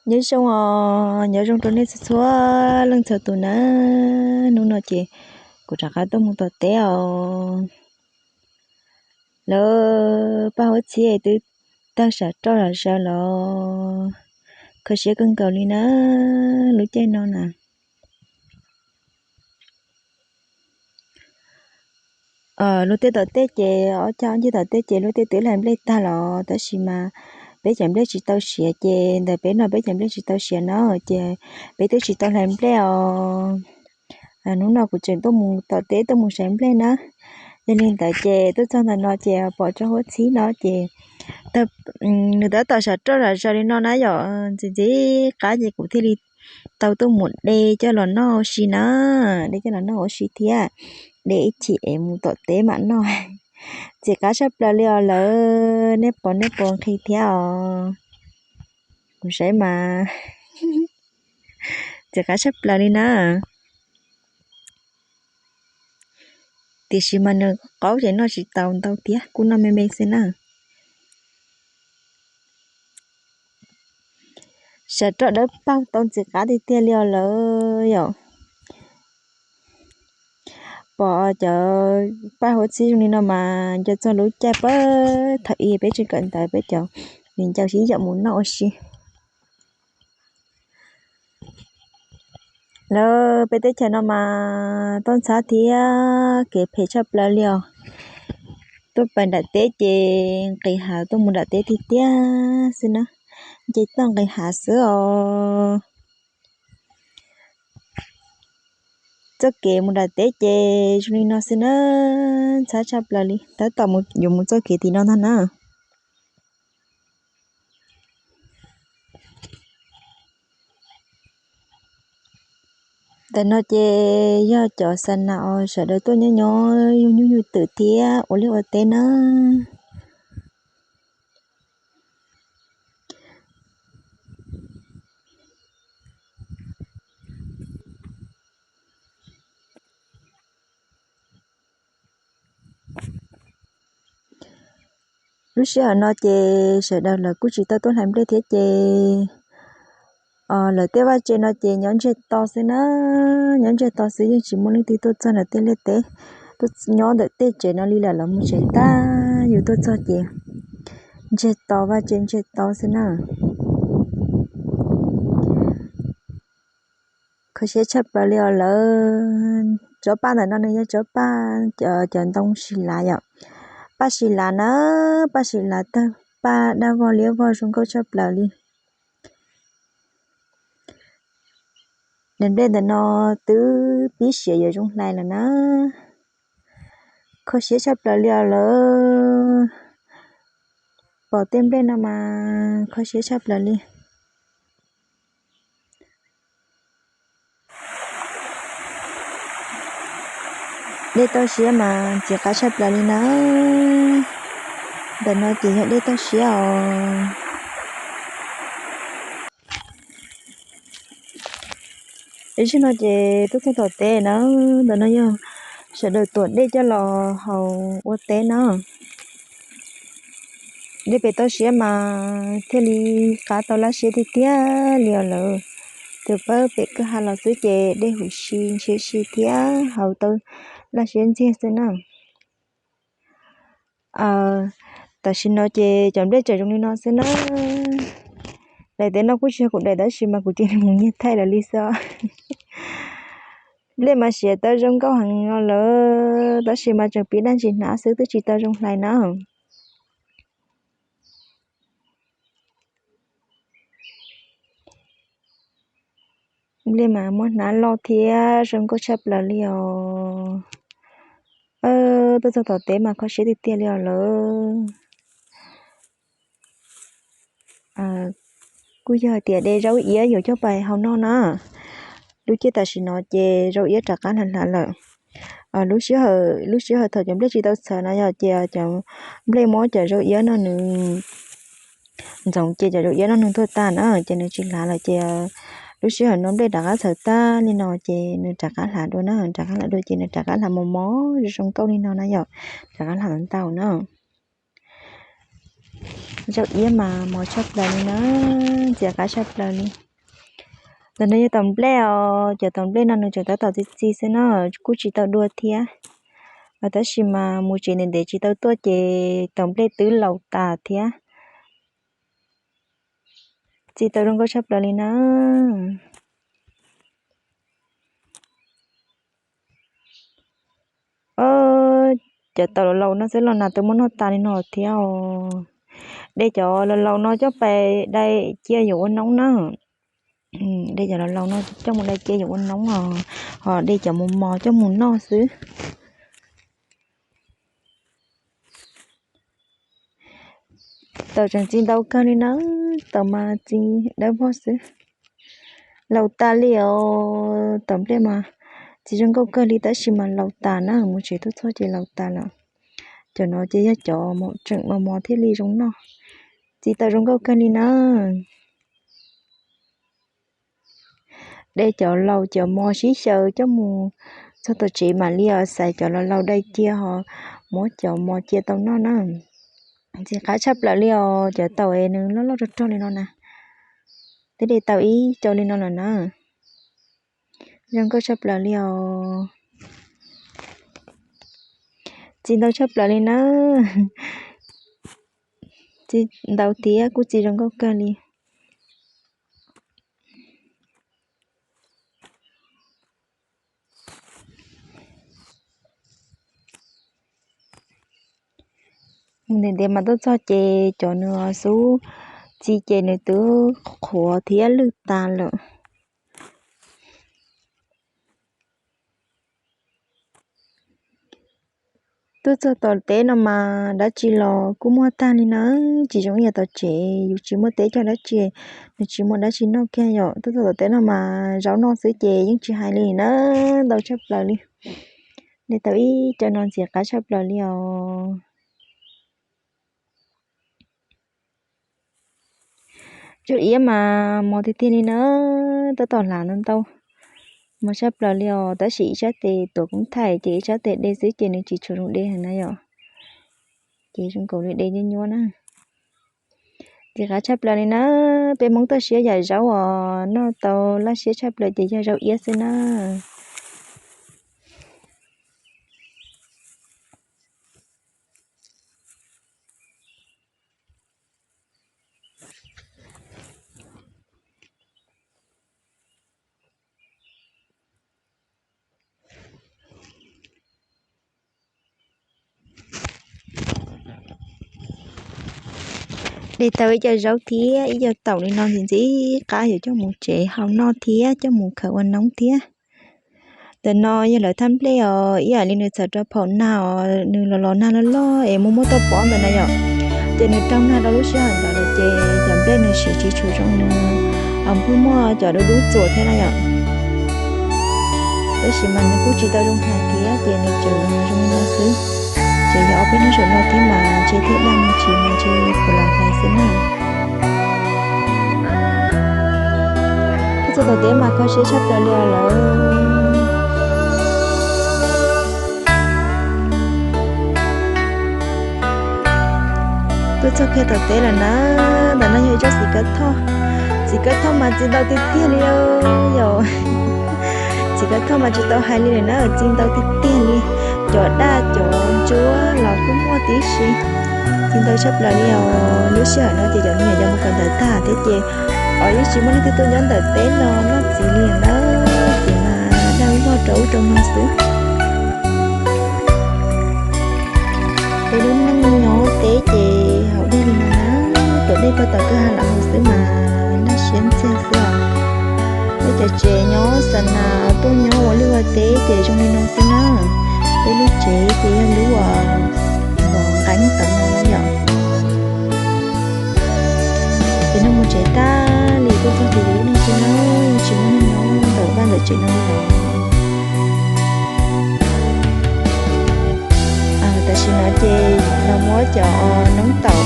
Nyob zoo os, nyob zoo rau nej txhua txhua leej txhua tus na. Hnub no ces kuv rov qab tuaj mus tom teb os. Lawv paj huab txhib twb tawg sam roj sam zaws los kho siab kawg nkaus li na, lub caij no na. Lub caij tom teb ces ob cag ob ncig tom teb ces lub caij twb hlais nplej tag los tab sis mas peb cov nplej tsis tau siav ces ntawm peb no peb cov nplej tsis tau siav na ces peb twb tsis tau hlais nplej os. Hnub no kuv tseem tuaj mus tom teb tuaj mus saiv nplej na. Yog li ntawd ces tuaj txog ntawm no ces pom tsob huab txhib no ces nws tab tom sam roj sam zaws li no na yom, ntxim ntxim qab ces kuv thiaj li tau tuaj mus de coj los noj ua si na. De coj los noj ua si thiab, de ib chim es mus tom teb mam noj. Ntxim qab tshaj plaws li os lawv, nej pom nej puas nqhis thiab os? Kuv saib mas ntxim qab tshaj plaws li na. Tiam sis mas nws qaub ces noj tsis tau ntau thiab, kuj noj me me xwb na. Sam roj dawb paug tau ntxim qab tiag tiag li os lawv yom. Pom cov paj huab txhib zoo li no mas nco txog lub caij pab thaum ub peb tseem kawm ntawv peb cov viv ncaus sib yaum mus noj ua si. Lawv peb teb chaws no mas toj ntxhab thiab kev phem tshaj plaws li os. Tuaj pais nram teb ces nqis hav tuaj mus nram teb tiag tiag xwb na, nce toj nqis hav xwb os. Txoj kev mus nram teb ces zoo li no xwb na, ntxhab tshaj plaws li, tab tom yuav mus txoj kev tim no ntag na. Ntawm no ces yog cov xa nas uas sawv daws tuaj nyob nyob yug nyuj yug twm thiab ua liaj ua teb na. Lub sij hawm no ces sawv daws lawv kuj tsis tau tuaj hlais nplej thiab ces lawv tej vaj tse no ces nyob ntsiag to xwb na, nyob ntsiag to xwb yeej tsis muaj leej twg tuaj txog ntawm tej liaj teb, tuaj nyob ntawm tej tsev no li lawm, los mus tsev tag yus tuaj txog ces ntsiag to, vaj tse ntsiag to xwb na. Kho siab tshaj plaws li os lawv. Tsob paj ntawm no nws yog tsob paj, cov ntoo sis lav yom. Paj sis lav na, paj sis lav tawg paj daj vog liab vog zoo nkauj tshaj plaws li. Daim nplej ntawm no twb pib siav yuav zoo hlais lawm na. Kho siab tshaj plaws li os lawv. Pom tej nplej no mas kho siab tshaj plaws li. Dej toj siab mas ntxim qab tshaj plaws li na. Ntawm no ces yog dej toj siab os. Ib zaug no ces tuaj txog tom teb na, ntawm no yog sawv daws tuam dej coj los haus ua teb na. Dej pem toj siab mas thiaj li qab tau laj siab tiag tiag li os lawv. Tus pab pem kwj ha los xwb ces dej huv si ntshia si thiab haus tau laj siab ntxiag xwb na. Tam sim no ces cov nplej tseem zoo li no xwb na. Daim teb no kuj tsis yog kuv daim tab sis mas kuv cia li mus nyiag thaij lawv li xwb. Nplej mas siav tau zoo nkauj heev no lawm tab sis mas tseem pib daj ntsis hnab xwb twb tsis tau zoo hlais na. Nplej mas muaj hnab loj thiab zoo nkauj tshaj plaws li os. Tuaj txog tom teb mas kho siab tiag tiag li os lawv. Kuj yog hais tias de zaub iab yuav coj pais hau noj na. Lub caij tam sim no ces zaub iab rov qab hlav hlav lawm. Lub sij hawm, lub sij hawm thaum cov nplej tsis tau txhawv no yog ces cov nplej muab cov zaub iab no nws ntxoov ces cov zaub iab no nws tuag tag na ces nws tsis hlav lawm ces lub sij hawm no nplej rov qab txhawv tag li no ces nws rov qab hlav dua na, rov qab hlav dua ces nws rov qab hlav mos mos zoo nkauj li no na yom, rov qab hlav ntau na. Zaub iab mas mos tshaj plaws li na, ntxim qab tshaj plaws li. Ntawm no yog taum nplej os, cov taum nplej no nws tseem tab tom txi txiv xwb na, kuj tsis tau dua thiab. Tab sis mas mus tsev ntev ntev tsis tau tuaj ces taum nplej twb laus tas thiab. Txi tau zoo nkauj tshaj plaws li na. Cov taum laus laus no xwb los nas twb muab noj tas li no thiab os. De cov laus laus no coj pais dai cia yuav ua noob na. De cov laus laus no coj mus dai cia yuav ua noob os, ho de cov mos mos coj mus noj xwb. Taum tseem txi ntau kawg li na, taum mas txi dawb vog xwb. Laus tas li os, taum nplej mas txi zoo nkauj kawg li tab sis mas laus tas na, mus tsev tuaj txog ces laus tas lawm. Cov no ces yog cov tseem mos mos thiaj li zoo noj. Txi tau zoo nkauj kawg li na. De cov laus cov mos sib xyaw coj mus txog tom tsev mam li os, xaiv cov laus laus dai cia ho muab cov mos cia tau noj na. Ntxim qab tshaj plaws li os, cov taum es nws loj loj rog rog li no na. Twb de tau ib co li no lawm na. Zoo nkauj tshaj plaws li os. Txi ntau tshaj plaws li na. Txi ntau thiab kuj txi zoo nkauj kawg li. Mus ntev ntev mas tuaj txog ces cov nws xub txi ces nws twb qhuav thiab lwj tas lawm. Tuaj txog tom teb no mas dab tsi los kuj muaj tag li na, tsis zoo ib yam tom tsev yus tsis muaj teb cog dab tsi, nws tsis muaj dab tsi noj kiag yom. Tuaj txog tom teb no mas zaub noj xwb ces yeej tsis hais li na, ntau tshaj plaws li. De tau ib co no ntxim qab tshaj plaws li os. Zaub iab mas mos tiag tiag li na, tab tom hlav no ntau, mos tshaj plaws li os. Tab sis ib sab tes tuav koob thaij ces ib sab tes de xwb ces nws tsis tshua zoo de heev na yom. Ces zoo nkaus li de nyuab nyuab na. Ntxim qab tshaj plaws li na, peb Hmoob toj siab yam zaub os noj tau laj siab tshaj plaws ces yog zaub iab xwb na. De tau ib co zaub thiab ib co taum li no ntxim ntxim qab yuav coj mus tsev hau noj thiab coj mus khaws ua noob thiab. Ntawm no yog lawv thaj nplej os, ib yam li nws txhawm rau phaum nag os, nws los los nag loj loj es muaj muaj toj pob ntawd na yom. Ces nws raug nag rau lub sij hawm ntawd lawm ces cov nplej nws siv tsis tshua zoo, nws muaj muaj cov dub dub txuas thiab na yom. Tab sis mas nws kuj tsis tau zoo hais thiab ces nws tseem zoo li no xwb. Ces yog ob peb hnub saum no thiab mas ntshe thiaj daj me ntsis mas ntshe puas los hais xwb na. Tuaj txog tom teb mas kho siab tshaj plaws li os lawm. Tuaj txog kiag tom teb lawm na, ntawm no yog ib tsob txiv kab thoj. Txiv kab thoj mas txi ntau tiag tiag li os yom. Txiv kab thoj mas tsis tau hais li lawm na, txi ntau tiag tiag li. Cov daj cov ntsuab los kuj muaj tib si. Txi ntau tshaj plaws li os. Lub sij hawm no ces cov me nyuam yaus mus kawm ntawv tag thiab ces yeej tsis muaj leej twg tuaj nyob ntawm teb no noj txiv li na, ces mas daj vog rau ub rau no xwb. Peb lub neej nyob teb ces haus dej li no na, tuav dej pag tom kwj ha los haus xwb mas laj siab ntxiag xwb os. Peb cov tsev nyob xa nas tuaj nyob ua liaj ua teb ces zoo li no xwb na. Peb lub tsev ces yog lub uas nqeeb tod no yom. Ces noj mus tsev tag li tuaj txog ces yus lub neej xwb na, tsis muaj neeg nyob ntawm vaj ntawm tsev no li lawm. Tam sim no ces los muab cov noob taum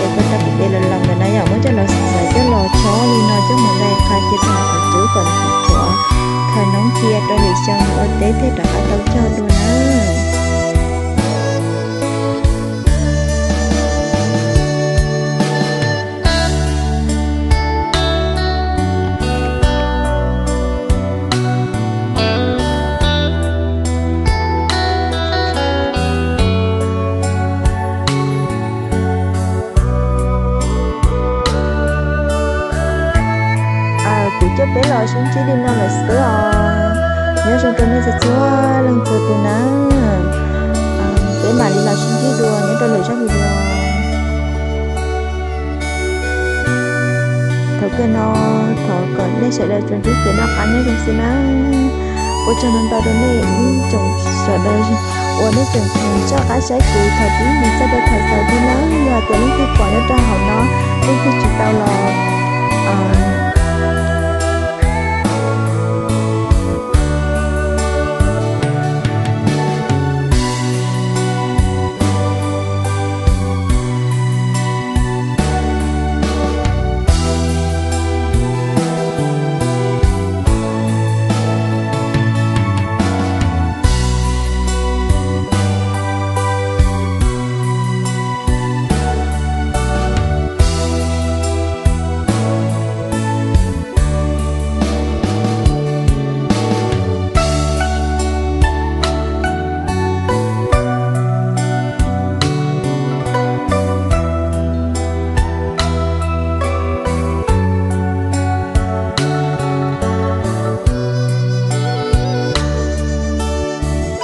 es kuv tau pem pem los laus ntawm na yom, muab coj los xaiv coj los chob li no coj mus dai qha cia rau qhov cub kom nws qhuav, khaws noob cia rau lwm xyoo ua teb thiaj rov qab tau cog dua na. Peb los sib ntsib li no lawm xwb os. Nyob zoo rau nej txhua txhua leej txhua tus nawb. Peb mam li los sib ntsib dua nyob rau lwm zaj video. Thaum kawg no thov kom nej sawv daws tsuas ntsib kev noj qab nyob zoo xwb nawb. Ua tsaug ntau ntau rau nej ib tsoom sawv daws uas nej tseem tseem soj qab saib kuv thaum pib mus txog rau thaum xaus thiab nawb. Yog tias leej twg pom nyob rau hauv no, leej twg tsis tau los